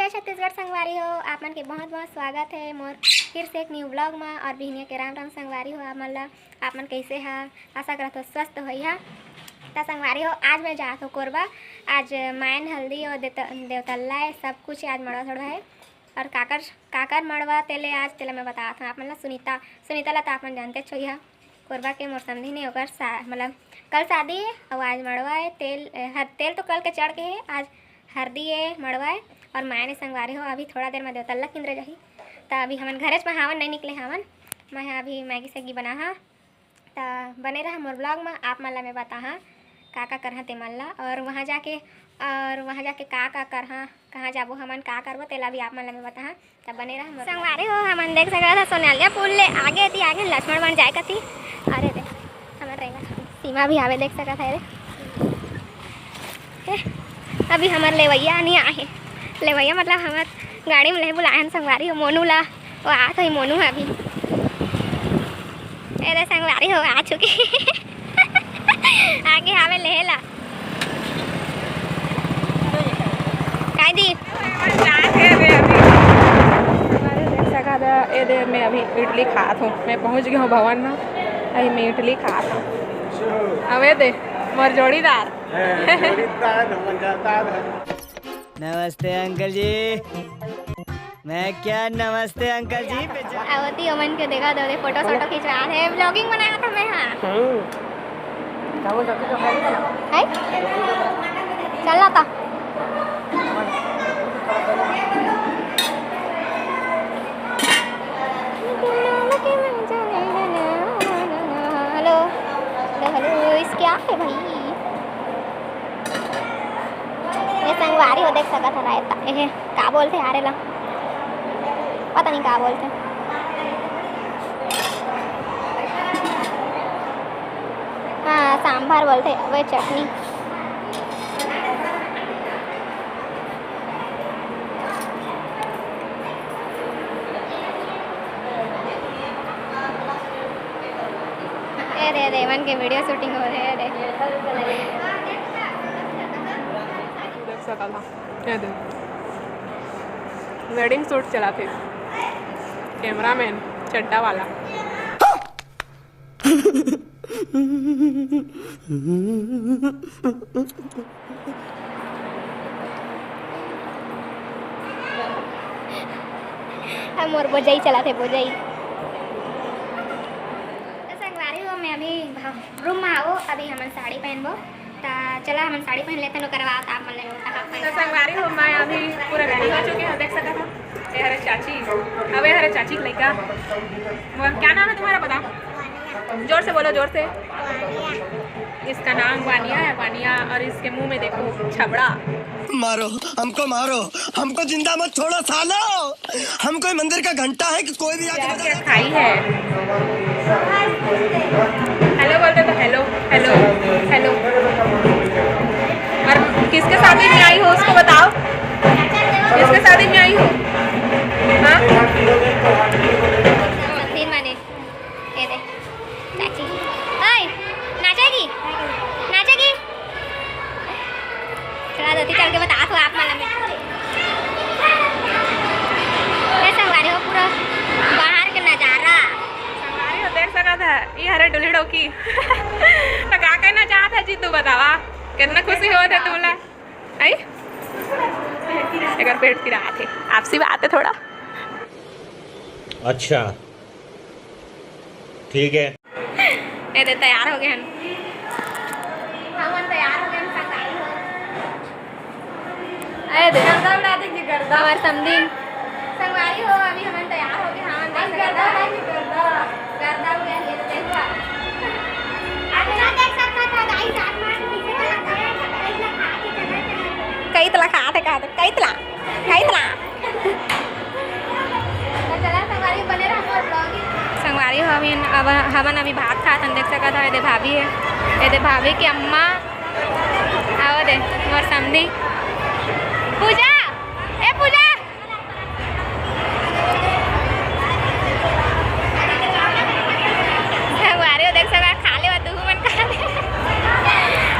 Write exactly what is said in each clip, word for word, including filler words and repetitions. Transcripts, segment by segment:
छत्तीसगढ़ संगवारी हो, आप मन के बहुत बहुत स्वागत है मोर फिर से एक न्यू ब्लॉग में। और बिहनिया के राम राम संगवारी हो आप मन ला। आप मन कैसे हा? आशा करत हो स्वस्थ होई हा। त संगवारी हो, आज मैं जात हो कोरबा। आज मायन हल्दी और देत-, देवतल्ला है, सब कुछ आज मड़वा सड़वा है। और काकर काकर मड़वा तेले आज तेला मैं बतात हूँ आप मन ला। सुनीता सुनीता ला तो आप मन जानते छोई हा, कोरबा के मोर समधी ने ओकर सा-, मतलब कल शादी है और आज मड़वा है। तेल हर तेल तो कल के चढ़ के है, आज हरदी ए, मड़वा ए और मायने संगवारी हो, अभी थोड़ा देर में देवतल्ला किंदरे जाही। त अभी हमन घरेच में हावन, नहीं निकले हावन। मैं ह अभी मैगी सैगी बना हा। त बने रहा मोर ब्लॉग में, आप मन ला मैं बताहा का का करहा ते मन ला, और वहाँ जाके, और वहाँ जाके का का करहा, कहाँ जाबो हमन, का करबो, तेला भी आप मन ला मैं बताहा। त बने रहा मोर संगवारी हो। हमन देख सकत हा सोनालिया पुल ले आगे ती आगे लक्ष्मण वन जाए कती। अरे दे, हमर रेंगत सीमा भी आवे, देख सकत हा रे। हे, अभी हमर लेवैया नहीं आए हे। लेवैया मतलब हमर गाड़ी में ले बुलाए हन संगवारी हो मोनू ला। वो आत होई मोनू ह अभी। ए रे संगवारी हो, आ चुकी। आगे हावे लेहे ला। काय दी? देख सकत हा, ए दे मैं अभी इडली खात हूँ। मैं पहुँच गई हूँ भवन में, अभी मैं इडली खात हूँ। अबे दे, मोर जोड़ीदार। जोड़ीदार, मजेदार है। नमस्ते अंकल जी। मैं क्या नमस्ते अंकल जी? पहचान आवती ओमन के देखा दो, फोटो सोटो खिंचवा रहे, ब्लॉगिंग बनाया था मैं। हाँ। हम्म। है? चल ना था। हेलो, हेलो, हेलो, इस क्या है भाई? ये संगवारी हो देख सकत हन, एता, एहे, का बोलथे आरे ला? पता नहीं का बोलथे। हाँ, सांभर बोलथे, वे चटनी। ए रे, रे, मन के वीडियो शूटिंग हो रहे रे। देख सकत हा, ये देख, वेडिंग शूट चलाथे, कैमरामैन चड्डा वाला। अब मोर बोजई चलाथे, बोजई। तो संगवारी हो, मैं अभी भा-, रूम में आवो, अभी हमन साड़ी पहनबो। त चला हमन साड़ी पहन लेथन, ओकर बाद आप मन ले ओकर हाफ तो पहन। संगवारी हो, मैं अभी पूरा रेडी हो चुके हैं, देख सकत हो। ये हरे चाची, अब ये हरे चाची के लइका। और क्या नाम है तुम्हारा, बताओ? जोर से बोलो, जोर से। इसका नाम वानिया है, वानिया, और इसके मुंह में देखो छबड़ा। मारो, हमको मारो, हमको जिंदा मत छोड़ो सालो। हम कोई मंदिर का घंटा है कि कोई भी आके क्या बजा क्या सकता है? खाई है? हेलो बोलते तो हेलो, हेलो, हेलो। और किसके शादी में आई हो उसको बताओ, किसके शादी में आई हो? हाँ? तीन महीने। ये दे, चाची। ओए, नाचेगी? नाचेगी? चला दो, चल के बता दो आप मन ला। ये संगवारी हो, पूरा बाहर के नजारा। संगवारी हो, देख सकत है, ये हरे डुली डोकी। तो का कहना चाहत है जी, तू बतावा, कितना खुशी होत है तुमला? आई? एकर पेट पिरात है, आपसी बात है थोड़ा। अच्छा, ठीक है। ए दे, तैयार हो गए हन। हमन तैयार हो गए हन, संगवारी हो। ए दे। गर्दा उड़ा दे जी, गर्दा। हमार समधी। संगवारी हो, अभी हमन तैयार हो गए हन, देख सकत हो। गर्दा उड़ा दे जी, गर्दा। गर्दा उड़ा दे, देखो। आप ना देख सकत हो, guys, आप मन पीछे चला गए हैं, कई तला खात है, कहत है, कई तला, कई तला। तो चला संगवारी, बने रहो मोर vlog में। संगवारी हो, अभी अब हमन अभी भात खात हन, देख सकत हो, एदे भाभी है, एदे भाभी के अम्मा, आओ दे, मोर समधी। पूजा, ए पूजा। संगवारी हो, देख सकत हो, खा ले, तू मन खा ले।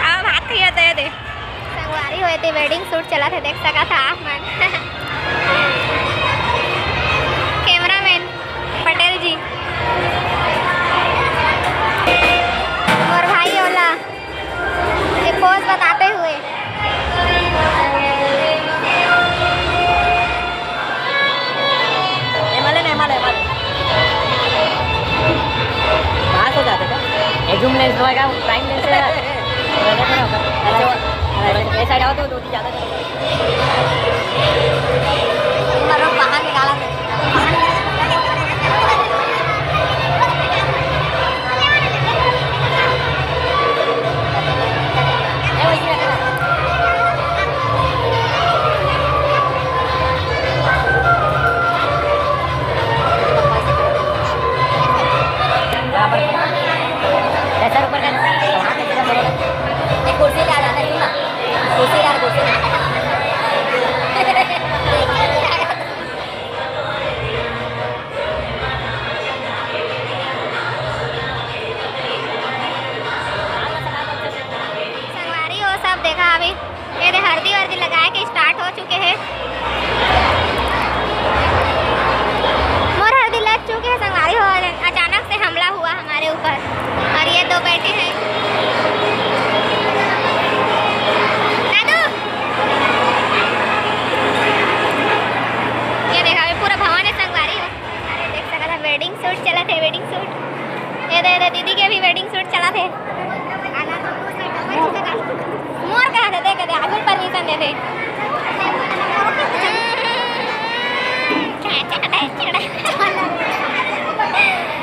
अब भात खाइए तो ये दे। संगवारी हो, एती wedding shoot चलत हे, देख सकत हा आप मन। कैमरामैन पटेल जी, मोर भाई ओला ये पोज बताते हुए। एमा ले ना, एमा ले, एमा ले। पास हो जाते का? ये जूम लेंस होगा, प्राइम लेंस है। ऐसे, ऐसे, ऐसा जाओ तो दो तीन ज्यादा करो। मारो बाहर निकाला। सर ऊपर कर। एक कुर्सी ला रहा है, सुन ना। कुर्सी ला, कुर्सी ला। संगवारी हो, सब देखा अभी ये दे हल्दी वर्दी लगाए के स्टार्ट हो चुके हैं। मोर हल्दी लग चुके हैं संगवारी हो, अचानक से हमला हुआ हमारे ऊपर और ये दो बैठे हैं। दादू, ये देखा, ये पूरा भवन है संगवारी हो। अरे देख सकत ह, वेडिंग शूट चलत हे, वेडिंग शूट। ये दे, ये दे, दीदी के भी वेडिंग शूट चलत हे। मोर कहा दे, दे, दे, आगू परमिशन दे दे।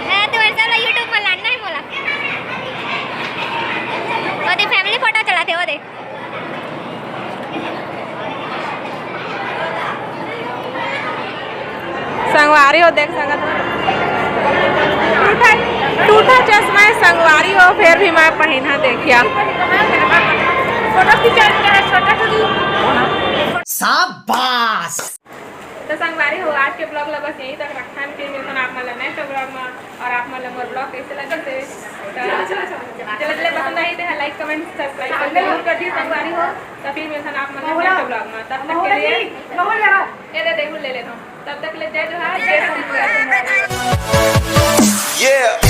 हाँ, तू ऐसा ला YouTube में लाना है मोला। वो दे, फैमिली फोटो चलत हे, वो दे। संगवारी हो, देख सकत हो। टूटा, टूटा चश्मा है संगवारी हो, फिर भी मैं पहिना देखिया। फोटो खींचा, छोटा, छोटा। शाबाश। तो संगवारी हो, आज के ब्लॉग ला बस यहीं तक रखथन, फिर मिलथन आप मन ला नेक्स्ट ब्लॉग में। और आप मन ला मोर ब्लॉग कैसे लगे थे, तो चलो, चलो, पसंद आई तो लाइक, कमेंट, सब्सक्राइब करके जरूर कर दी संगवारी हो। तो फिर मिलथन आप मन ला नेक्स्ट ब्लॉग में, तब तक के लिए ये दे, देखो, ले लेता हूँ। तब तक ले जय जोहार, जय संगवारी। Yeah।